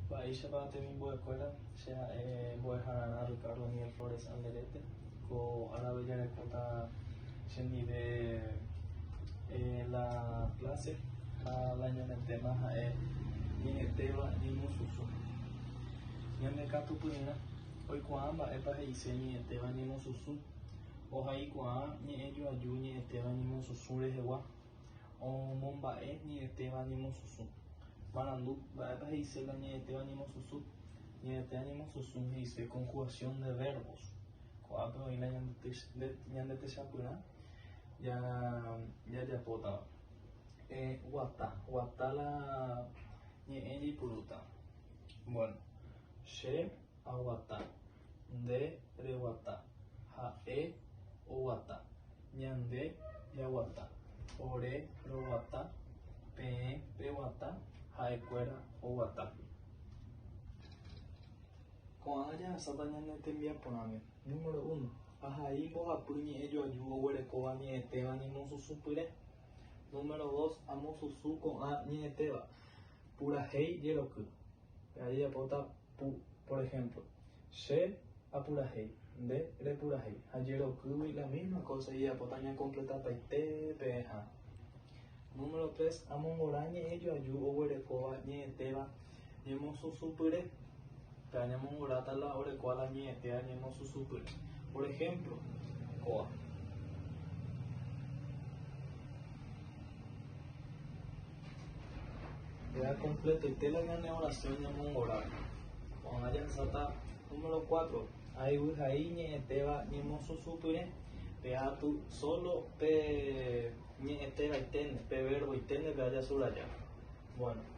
Mba'éichapa temimbo'ekuéra che ha'e mbo'ehararã Ricardo Daniel Flores Alderete, ko árape jarekóta chendive la clase ha la ñane tema ha'e ñe'ẽtéva ñemosusũ. Ñande katupyryrã oikuaa mba'épa he'ise ñe'ẽtéva ñemosusũ, ohaikuaa ñe'ẽjoaju ñe'ẽtéva ñemosusũ rehegua. Omomba'e ñe'ẽtéva ñemosusũ. Marandu, mba'épa he'ise la ñe'ẽtéva ñemosusũ? Ñe'ẽtéva ñemosusũ he'ise conjugación de verbos. Ko'ápe oĩ la ñande techapyrã jajapótava. Guata, guata la ñe'ẽ jaipurúta. Bueno, che aguata, nde reguata, ha'e oguata, ñande jaguata, ore roguata, peẽ peguata, ha'ekuéra oguata. Ko'ág̃a jahasáta ñane tembiaporãme. Número uno, ahai mbohapy ñe'ẽjoaju oguerekóva ñe'ẽtéva ñemosusũpyre. Número dos, amosusũ ko'ã ñe'ẽtéva, purahéi jeroky. Jajapóta pu, por ejemplo, che apurahéi, nde repurahéi, ha jerokýgui la misma cosa jajapóta ñakompletapaite peẽha. Número tres, amongora ñe'ẽjoaju oguerekóva ñe'ẽtéva ñemosusũpyre. Péva ñamongoráta la orekóva la ñe'ẽtéva ñemosusũpyre. Por ejemplo, kóva. Péva kompletoite la ñane orasión ñamongoráta. Ko'ág̃a jahasáta número cuatro, aiguyhai ñe'ẽtéva ñemosusũpyre, péva tu sólo pe ñe'ẽtevaiténte, pe verboiténte péva jasuraja. Bueno.